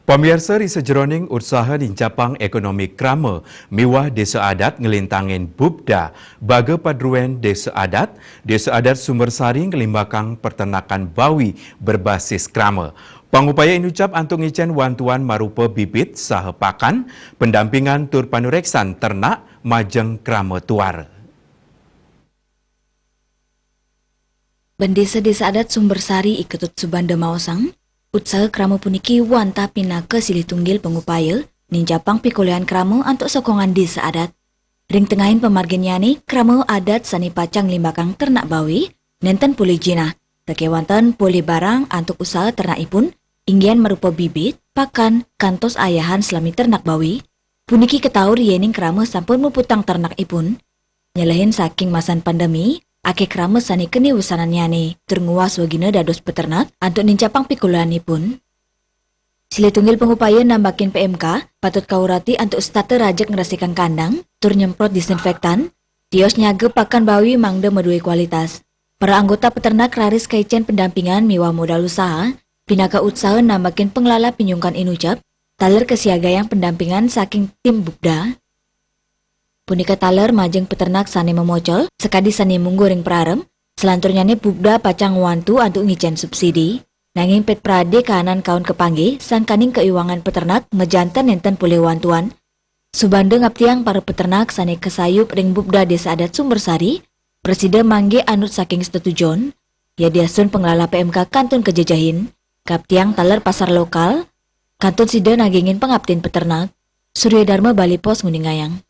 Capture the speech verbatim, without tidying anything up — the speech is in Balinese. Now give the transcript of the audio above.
Pamiarsa, ri sajeroning utsaha nincapang ekonomi krama miwah désa adat nglintangin BUBDA, baga padruen désa adat, désa adat Sumbersari nglimbakang peternakan bawi berbasis krama. Pangupaya inucap antuk ngicén wantuan marupa bibit saha pakan, pendampingan tur panureksan ternak majeng krama tuara. Bendésa Désa Adat Sumbersari I Ketut Subanda maosang, utsaha krama puniki wantah pinaka silih tunggil pangupaya nincapang pikoléhan krama antuk sokongan désa adat. Ring tengahing pamarginnyané, krama adat sané pacang nglimbakang ternak bawi, nénten polih jinah, sakéwanten polih barang antuk usaha ternakipun, inggih marupa bibit, pakan, kantos ayahan salami ternak bawi. Puniki kataur yéning krama sampun muputang ternakipun. Nyelehin saking masan pandemi, akéh krama sané keni wusanannyané tur nguwas wegina dados peternak antuk nincapang pikoléhanipun. Silih tunggil pangupaya nambakin P M K patut kaurati antuk setata rajeg ngresikang kandang tur nyemprot disinfektan, tios nyaga pakan bawi mangda madué kualitas. Para anggota peternak raris kaicén pendampingan miwah modal usaha, pinaka utsaha nambakin pengelola pinyungkan inucap, taler kasiagayang pendampingan saking tim BUBDA. Punika taler majeng peternak sané mamocol, sakadi sané mungguh ring prarem, selanturnyané BUBDA pacang ngwantu antuk ngicén subsidi. Nanging pét pradé kahanan kaon kapanggih, sangkaning kaiwangan peternak majanten nénten polih wantuan. Subanda ngaptiang para peternak sané kasayup ring BUBDA Désa Adat Sumbersari, prasida manggih anut saking setujon, yadiastun pengelola P M K kantun kajejehin, kaptiang taler pasar lokal, kantun sida nagingin pangaptin peternak. Surya Dharma Bali Post nguningayang.